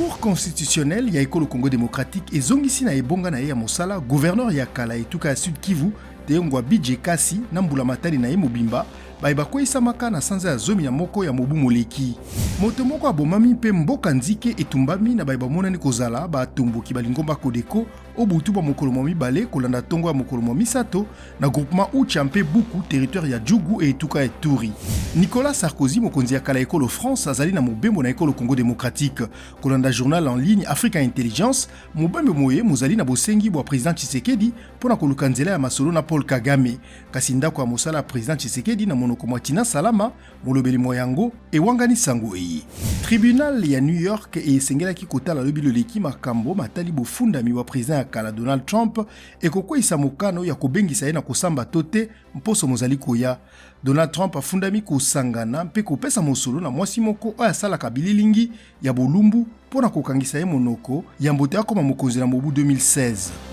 Cour constitutionnelle ya ekolo Congo démocratique ezongisi na ebonga na ye ya mosala gouverneur ya kala etuka ya Sud Kivu Teo Ngwabidje Kasi na mbulamatari na ye mobimba baye bakweyisamaka na sanza ya 11 ya mobu moleki. Moto moko abomami mpe mboka nzike etumbami na baye bamonani kozala batomboki ba lingomba Codeco o butu bwa mokolo mwa mibale kolanda tongo ya mokolo mwa misato na groupement Ucha mpe Buku, territoire ya Djugu e etuka ya Ituri. Nicolas Sarkozy, mokonzi ya kala ekolo France, azali na mobembo na ekolo Congo democratique. Kolanda journal en ligne Africa Intelligence, mobembo moye mozali na bosengi bwa president Tshisekedi mpo na koluka nzela ya masolo na Paul Kagame. Kasi ndako ya mosala ya president Tshisekedi na monoko mwa Tina Salama, molobeli mwa yango, ewangani sango eye. Tribunal ya New York esengelaki kotala lobi loleki makambo matali bofundami bwa president ya kala Donald Trump ekokweyisa mokano ya kobengisa ye na kosamba to te mposo mozali koya. Donald Trump afundami kosangana mpe kopesa mosolo na mwasi moko oyo asalaka bililingi ya bolumbu mpo na kokangisa ye monoko yambo te akoma mokonzi na mobu 2016.